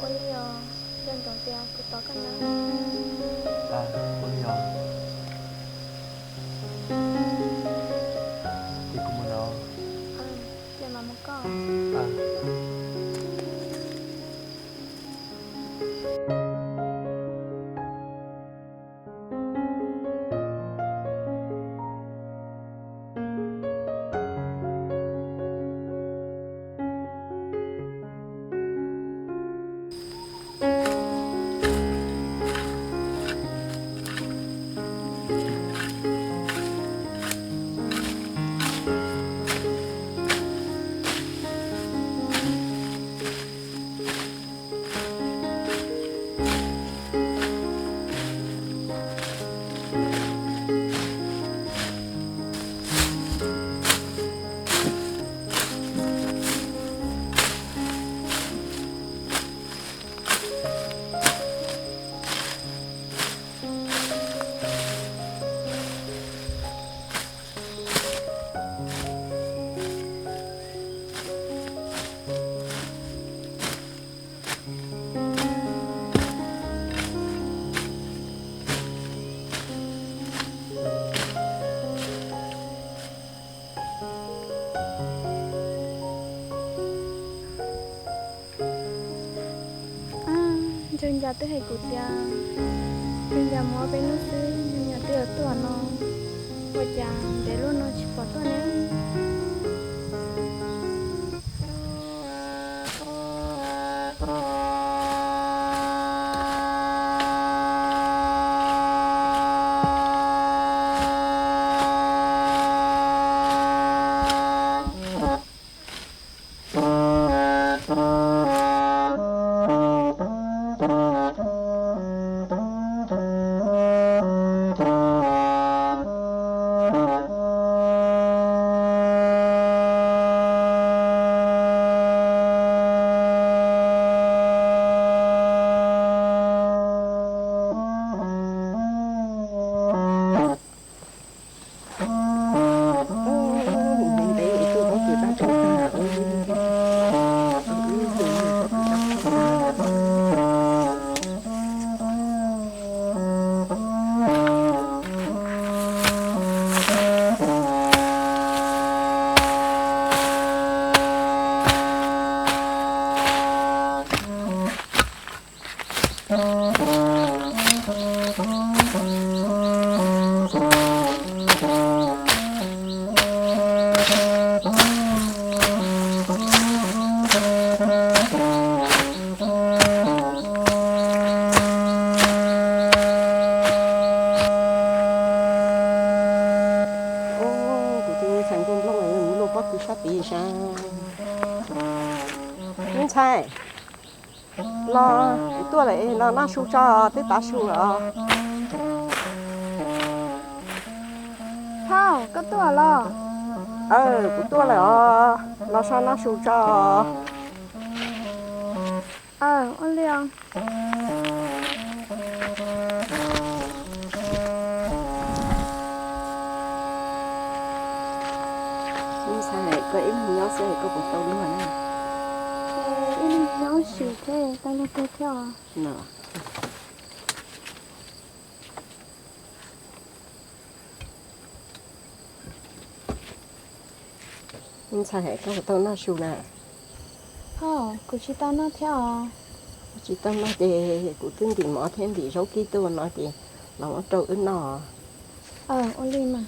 Ua li os, nco ntsoov tias kuv tos koj na. Ua li os, ces kuv mus lawm. Ces mam mus koj. Ntsuag Ncas twb hais kuv tias Ntsuag Ncas mus ob peb hnub xwb Ntsuag Ncas twb yuav tuaj no, ua cas ntev luaj no tsis pom tuaj ne? Kuv tus me ntxhais nplooj nplooj es nws muab luaj pob kws sab tid sav. Me ntxhais, los kuv tuaj lawm, los noj su tso, twb tav su lawm os. Phauj, koj tuaj los? Kuv tuaj lawm os, los so noj su tso. Ua li os. Ib leeg nyob xwb koj puas tau luag na? Ib leeg nyob ib sim thiab tau luag kawg thiab os. Ntxhais, koj puas tau noj su na? Phauj, kuv tsis tau noj thiab os. Tsis tau noj ces kuv twb ntim mov thiab ntim zaub kib tuaj no ces los muab rau wb noj. Ua li mas.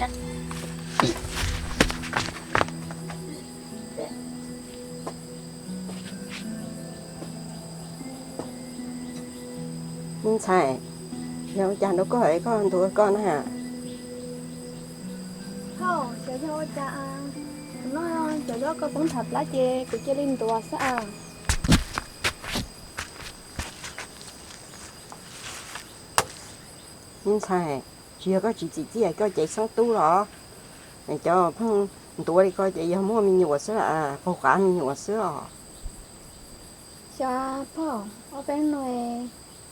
Me ntxhais, yog ua cas nraug koj es koj ntuav koj na? Phauj, xyov yog ua cas, kuv noj cov zaub koj poob nram plab ces kuv cia li ntuav xwb as. Me ntxhais, tsis yog koj tsis txim txiaj, koj cev xeeb tub los? Cov pheej ntuav li koj ces yog muaj me nyuam xwb, qaug qav me nyuam xwb os. Xyov phauj, ob peb hnub no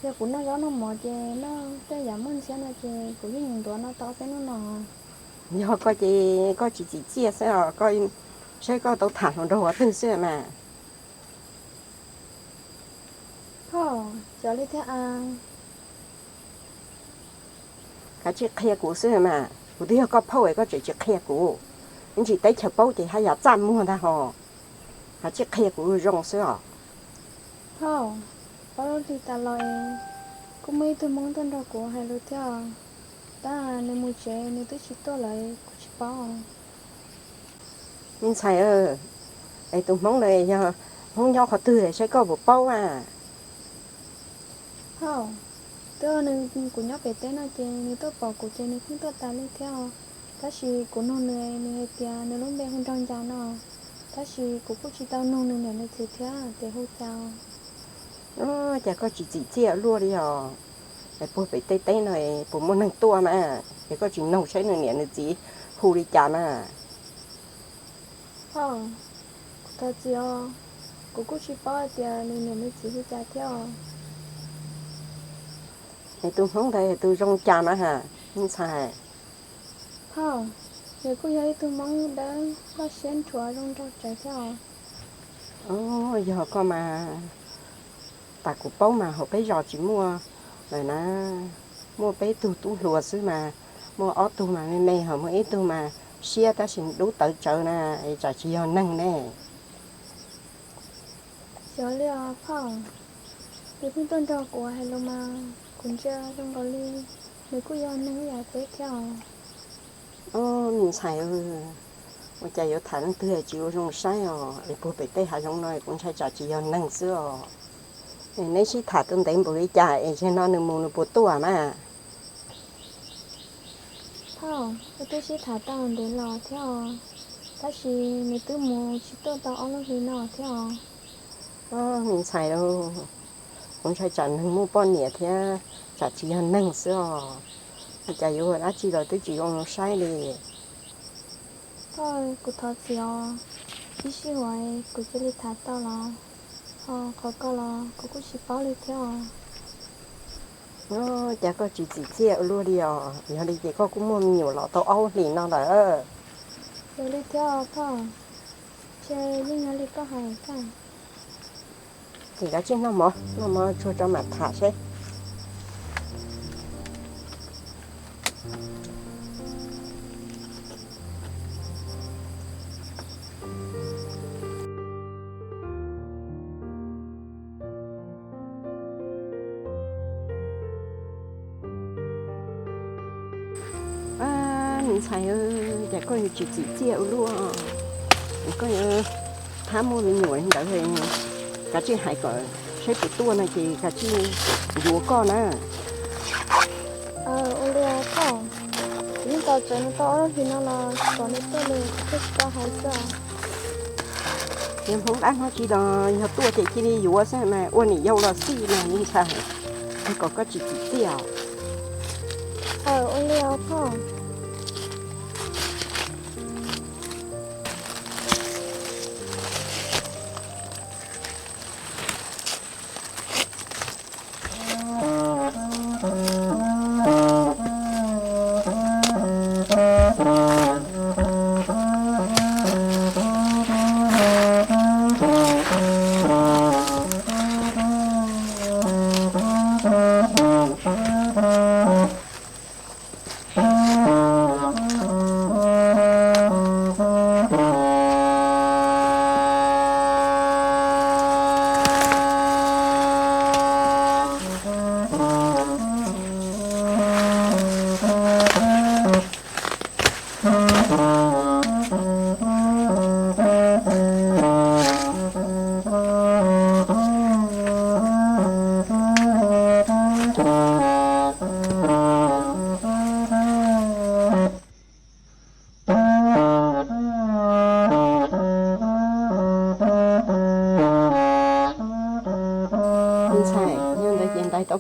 yog kuv noj zaub noj mov ces noj tej yam muaj ntxhiab no ces kuv yeej yuav ntuav no tau ob peb hnub no. Yog koj ces koj tsis txim txiaj xwb os, koj saib koj tau tham hluas nraug qhov twg xwb mas. Phauj, xyov li thiab as. Kav tsij qhia kuv xwb mas, kuv twb yog koj phauj es koj tseem tsis qhia kuv. Ib ntsis teb chaws paub ces haj yam txaj muag ntag hos. Kav tsij qhia kuv zoo xwb os. Phauj, ob lub hlis tas los es kuj muaj ib tug Hmoob tuaj nrog kuv hais lus thiab, tab nws mus tsev nws twb tsis tuaj lawm kuv tsis paub. Me ntxhais, es tus Hmoob ntawd yog Hmoob nyob qhov twg saib koj puas paub a? Phauj, twb yog nws, kuv nyob pem teb no ces nws tuaj pom kuv ces nws pheej tuaj tas li thiab os. Tab sis kuv nug nws, nws hais tias nws lub npe hu Nraug Ncas no, tab sis kuv kuj tsis tau nug nws niam nws txiv thiab tias hu cas. Cas koj tsis txim txiaj ua luaj li os? Es puag pem tej teb no puas muaj neeg tuaj mas, es koj tsis nug saib nws niam nws txiv hu li cas mas? Phauj, kuv thov txim os, kuv kuj tsis paub hais tias nws niam nws txiv hu cas thiab os. Es tus Hmoob ntawd tus zoo cas mas ha, me ntxhais? Phauj, nws kuj yog ib tug Hmoob dawb loj siab nrhuav zoo nraug tsawv thiab os. Yog koj mas, tas kuv paub mas hauv peb zos tsis muaj lawm na, muaj peb tug tub hluas xwb mas, muaj ob tug mas me me ho muaj ib tug mas siab tab sis dub tawv tsawv na, es tsam tsis yog neeg ne. Xyov li os phauj, nws pheej tuaj nrog kuv hais lus mas kuv ntsia zoo nkaus li nws kuj yog neeg ib yam peb thiab os. Ob, me ntxhais, ua cas yuav tham leej twg tsis ua zoo saib os, es puag pem tej hav zoov no kuv ntshai tsam tsis yog neeg xwb os. Neb sib tham tau ntev npaum li cas es zaum no nws mus nws puas tuaj mas? Phauj, wb twb sib tham tau ntev los thiab os, tab sis nws twb mus tsis tuaj tau ob lub hlis no thiab os. Ob, me ntxhais, kuv ntshai tsam neeg muaj poj niam thiab tsam tsis yog neeg xwb os. Ua cas yuav ua dab tsi los twb tsis zoo saib li. Phauj, kuv thov txim os, ib sij huam kuv cia li tham tau los, ho qhov ko los kuv kuj tsis paub li thiab os. Ob, cas koj tsis txim txiaj ua luaj li os, yog li ces koj kuj muaj me nyuam los tau ob hlis no lawm. Yog li thiab os phauj, ntshe yeej yog li koj hais thiab. Ces kav tsij noj mov, noj mov tsuag tso mam tham seb. Me ntxhais, cas koj yuav tsis txim txiaj ua luaj, koj yuav thab muaj me nyuam li ntawd, kav tsij hais kom saib puas tuaj no ces kav tsij yuav koj na. Ua li os phauj, kuv yeej tos txawv nws tau ob lub hlis no los tsis pom nws tuaj li, kuv thiaj tsis tau hais xwb. Yog Hmoob dab Hmoob tsi los yog tuaj ces cia li yuav xwb mas, ua niam yau los xij mas me ntxhais, kom koj tsis txim txiaj os. Ua li os phauj.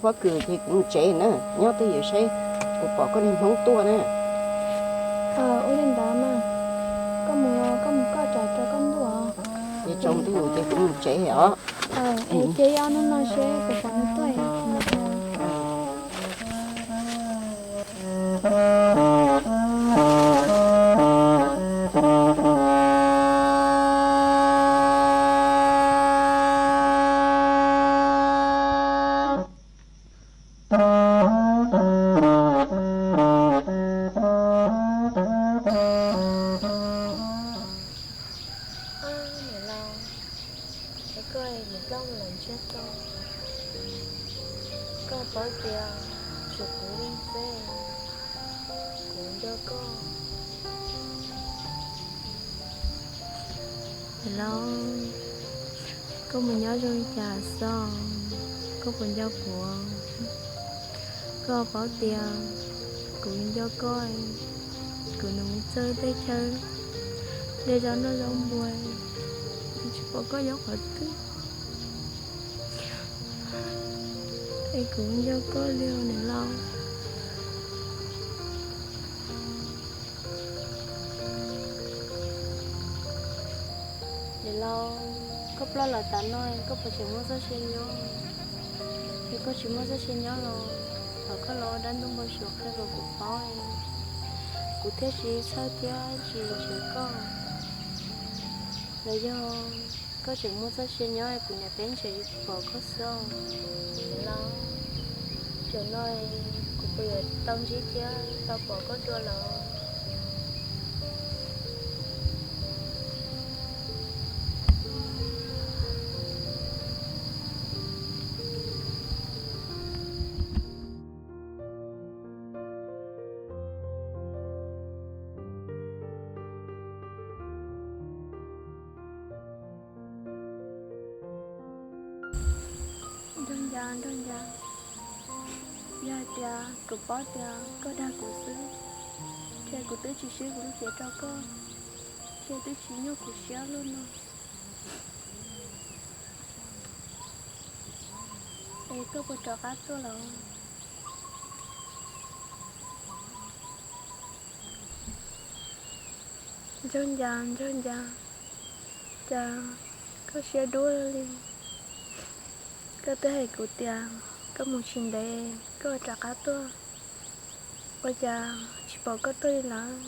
Pob kws ces kuv mus tsev na, nyob twj ywm saib puas pom koj niag Hmoob tuaj na. Ua li ntawd mas, koj mus, koj mus koj, tsam koj ntuj os. Ces tsaus ntuj ces kuv mus tsev os. Ces ib ob hnub no seb puas pom nws tuaj. Niam laus, es koj mus plob mus los ntsiag to, koj paub tias tsuas kuv li xwb, kuv nco koj. Niam laus, koj mus nyob zoo li cas xwb, koj puas nco kuv? Koj paub tias kuv nco koj, kuv nws mus txog teb chaws, de zaub noj zaub npua, tsis pom koj nyob qhov twg. Es kuv nco koj li os niam laus. Niam laus, koj plob los tas no koj puas tseem muaj txoj sia nyob? Es koj tsis muaj txoj sia nyob los thov koj los ua dab ntub npau suav qhia rau kuv paub, kuv thiaj tsis txhawj thiab tsis nrhiav koj. Los yog koj tseem muaj txoj sia nyob kuv niam peb ntsev pom koj xwb os niam laus. Zaum no kuv puas yuav tau ntsib thiab tau pom koj dua los? Nraug Ncas, Nraug Ncas, yog hais tias kuv paub tias koj dag kuv xwb, ces kuv twb tsis sib kuv lub cev rau koj, ces twb tsis nyuaj kuv siab luaj no. Es koj puas rov qab tuaj los? Ntsaug Ncas, Ntsaug Ncas, cas koj siab dub li? Koj twb hais kuv tias koj mus tsis ntev koj rov qab tuaj, ua cas tsis pom koj tuaj li lawm?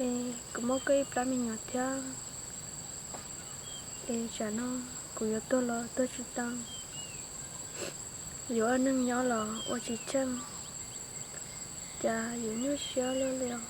Es kuv muaj koj ib plab me nyuam thiab, es tsam no kuv yuav tuag los tuag tsis tau, yuav ua neeg nyob los ua tsis tsheej, cas yuav nyuaj siab luaj li os.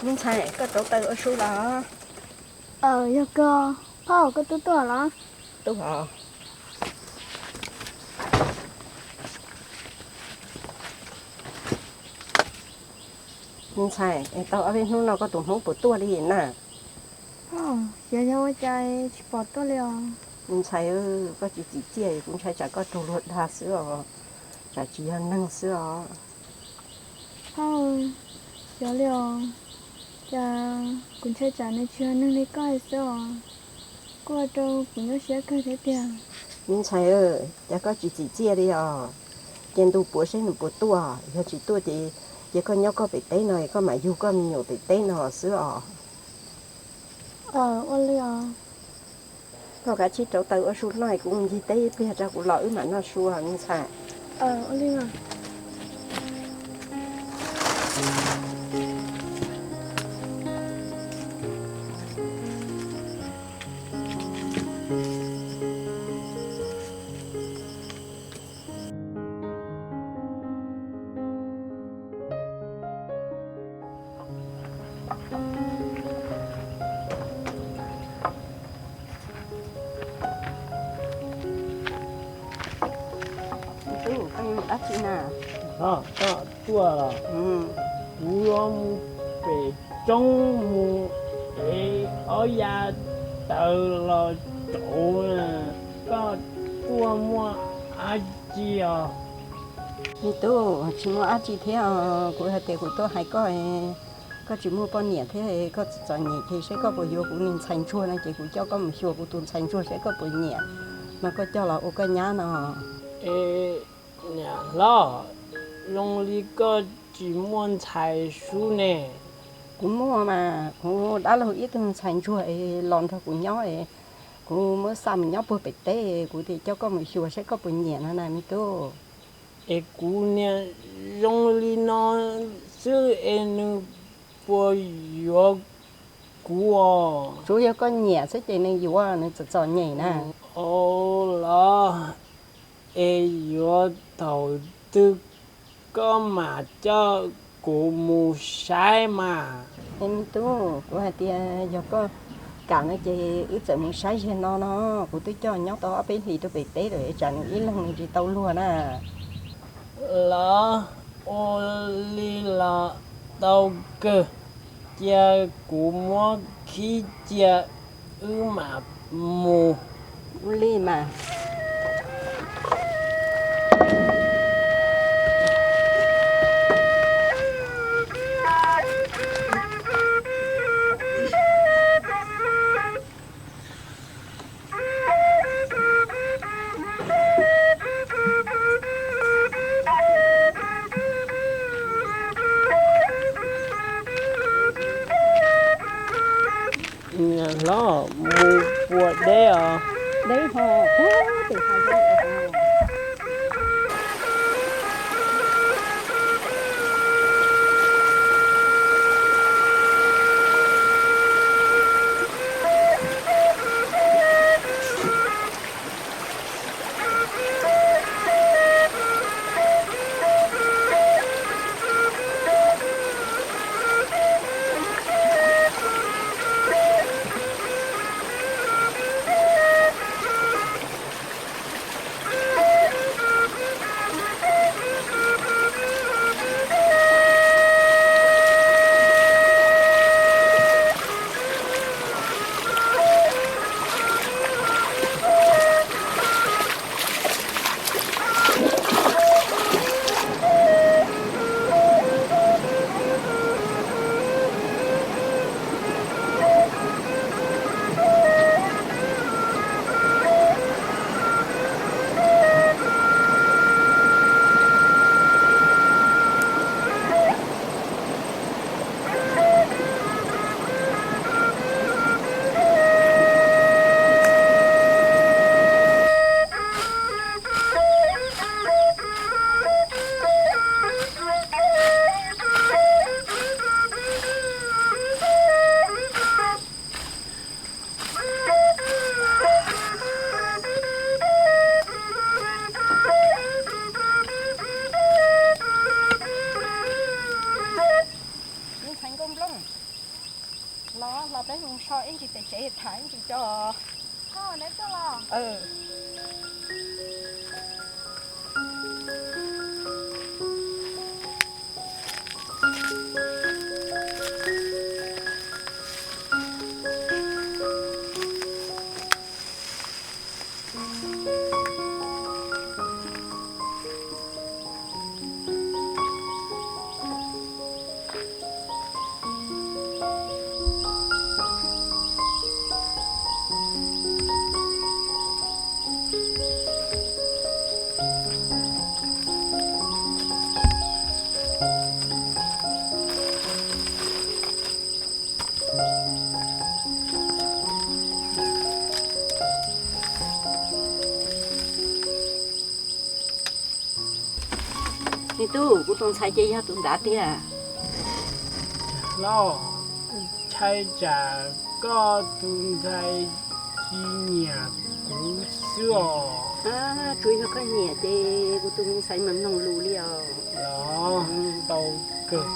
Me ntxhais, koj rauv taws ua su los? Aws, yog koj, phauj, koj twb tuaj los? Tuaj os. Me ntxhais, es tau ob peb hnub no koj tus hmoob puas tuaj li na? Phauj, xyov yog ua cas tsis pom tuaj li os. Me ntxhais, koj tsis txim txiaj, kuv ntshai tsam koj raug luag dag xwb os, tsam tsis yog neeg xwb os. Phauj, xyov li os, cas kuv ntshai tsam nws tsis yog neeg li koj hais xwb os, kuj ua rau kuv nyuaj siab kawg thiab tiag. Me ntxhais, cas koj tsis txim txiaj li os? Ces ntuj puav seb nws puas tuaj, yog tsis tuaj ces, ces koj nyob koj pem teb no, koj mam yug koj me nyuam pem teb no xwb os. Aws, ua li os. Koj kav tsij rauv taws ua su noj, kuv mus ncig teb ib pliag tso kuv los wb mam noj su me ntxhais. Aws, ua li os. Dab tsi na? Los koj tuaj los? Kuv yuav mus pem roob mus ev ob yav taws los rauv. Koj tuaj muaj dab tsi os? Me tub, tsis muaj dab tsi thiab os. Kuv hais tias kuv tuaj hais koj, koj tsis muaj poj niam thiab, koj txom txom nyem ces saib koj puas yuav kuv niag ntxhais ntsuag no ces kuv coj koj mus xyuas kuv tus ntxhais ntsuag saib koj puas nyiam, mas koj coj los ua koj nyab no. Es niam hlob, zoo li koj tsis muaj ntxhais sub ne? Kuv muaj mas, kuv dab laug ib tug ntxhais ntsuag es los nrog kuv nyob es kuv muab xa mus nyob puag pem teb, kuv thiaj coj koj mus xyuas saib koj puas nyiam no na me tub. Es kuv niag zoo li no xwb es nws puas yuav kuv os? Tsuav yog koj nyiam xwb ces nws yuav, nws txom txom nyem na. Ua los, es yuav thaum twg koj mam coj kuv mus saib mas? Es me tub, kuv hais tias yog koj kam no ces wb txawm mus saib ziag no no, kuv twb coj nyob tau ob peb hlis rau pem teb lawm, tsam nws ib leeg nws tsis tau luag na. Los ua li los tau kawg, cia kuv muab khib cia wb mam mus. Ua li mas. Niam hlob, mus puas deb os? Deb ho, puag tim hav zoov. Ntxhais nkauj nplooj, los los peb mus so ib ntsis pem tsev tham ib ntsis tso. Me tub, kuv tus ntxhais ces yog tus ntawd tiag. Los, ntshai tsam koj tus ntxhais tsis nyiam kuv xwb os. Tsuas yog koj nyiam ces kuv tus me ntxhais mas mloog lus li os. Los, tau kawg.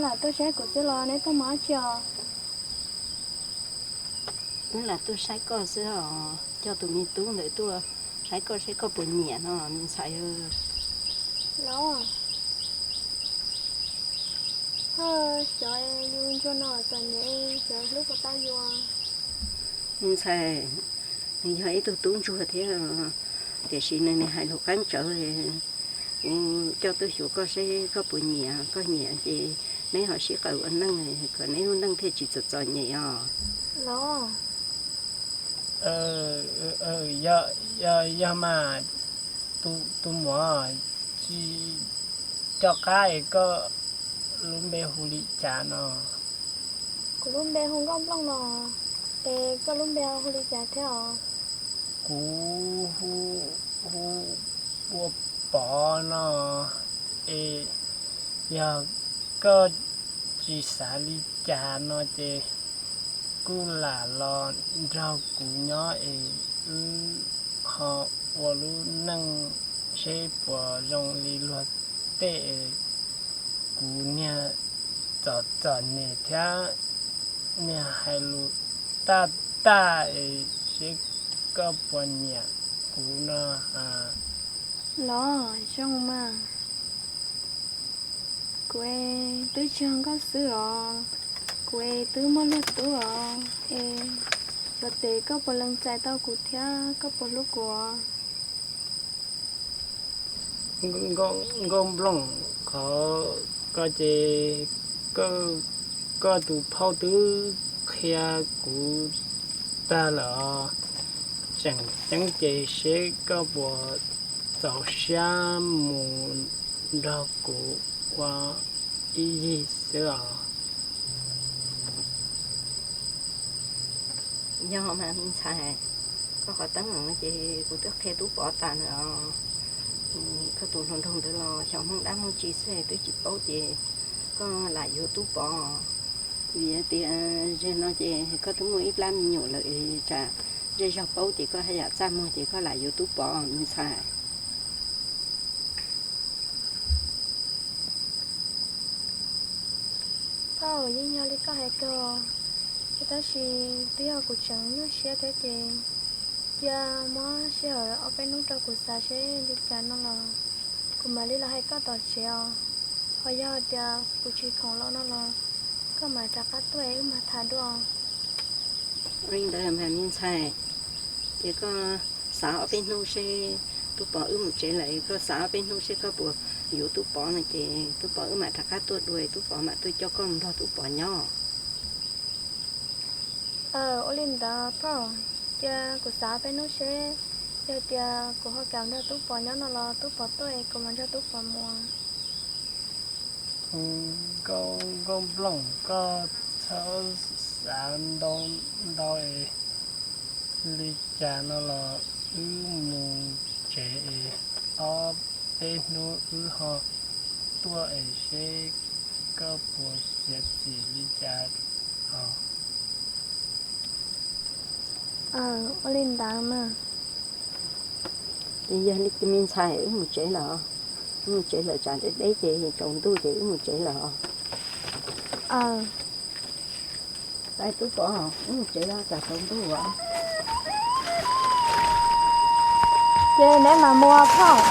Tuaj saib kuv xwb los neb tuaj mus dab tsi os? Wb lam tuaj saib koj xwb os, coj tus me tub ntawd tuaj saib koj seb koj puas nyiam no me ntxhais. Los, xyov yus ntsuag no txom nyem xyov hlub puas tau yus. Me ntxhais, nws yog ib tug tub ntsuag thiab, tiam sis nws hais lus qeeb tsawv. Kuv coj tuaj xyuas koj seb koj puas nyiam, koj nyiam ces neb ho sib qawm ua neej kom neb lub neej thiaj tsis txom txom nyem os. Los, yog mas, tus muam, tsis coj qab es koj lub npe hu li cas no? Kuv lub npe hu Nkauj Nplooj no, es koj lub npe hu li cas thiab os? Kuv hu, hu ua Pov no, es yog koj tsis xav li cas no ces kuj lam los nrog kuv nyob es wb ho ua lub neej seb puas zoo li luag tej es kuv niag txom txom nyem thiab niag hais lus taj taj es seb koj puas nyiam kuv no. Los zoo mas, kuv es twb tsis yog nkauj xwb os, kuv es twb muaj luag tub os, es xyov tes koj puas lees txais tau kuv thiab koj puas hlub kuv os? Nkauj Nplooj, qhov ko ces koj tus phauj twb qhia kuv tag lawm os. Tseem ceeb ces seb koj puas txaus siab mus nrog kuv ua ib yig xwb os. Yog mas me ntxhais, koj qhov teeb no ces kuv twb qhia tub Pov tas lawm os. Koj tus hluas nraug ntawd los xyov Hmoob dab Hmoob tsi xwb twb tsis paub ces koj lam yuav tub Pov. Vim tias zaum no ces koj twb muaj ib plab me nyuam lawm, tsam zej zog paub ces koj haj yam txaj muag ces koj lam yuav tub Pov me ntxhais. Phauj, yeej yog li koj hais kawg, tab sis twb yog kuv tseem nyuaj siab thiab ces cia muab sij hawm ob peb hnub rau kuv xav seb li cas no los kuv mam li los hais koj tom tsev os. Ho yog tias kuv tsis khoom los no los koj mam rov qab tuaj es wb mam tham dua. Ua li ntawd mas me ntxhais, ces koj xav ob peb hnub seb tub Pov wb mus tsev lawm, koj xav ob peb hnub seb koj puas yuav tub Pov no ces tub Pov wb mam rov qab tuaj dua, tub Pov mam tuaj coj koj mus nrog tub Pov nyob. Aw, ua li ntawd phauj, cia kuv xav ob peb hnub seb yog tias kuv ho kam nrog tub Pov nyob no los tub Pov tuaj es kuv mam nrog tub Pov mus. Nkauj Nplooj, koj txhob xav ntau ntau es li cas no los wb mus tsev es ob peb hnub wb ho tuaj es seb koj puas txiav txim li cas os. Ua li ntawd mas. Ces yog li me ntxhais, wb mus tsev lawm, wb mus tsev lawm tsam deb deb ces tsaus ntuj ces wb mus tsev lawm. Aw, tub Pov, wb mus tsev lawm tsam tsaus ntuj. Ces neb mam mus phauj.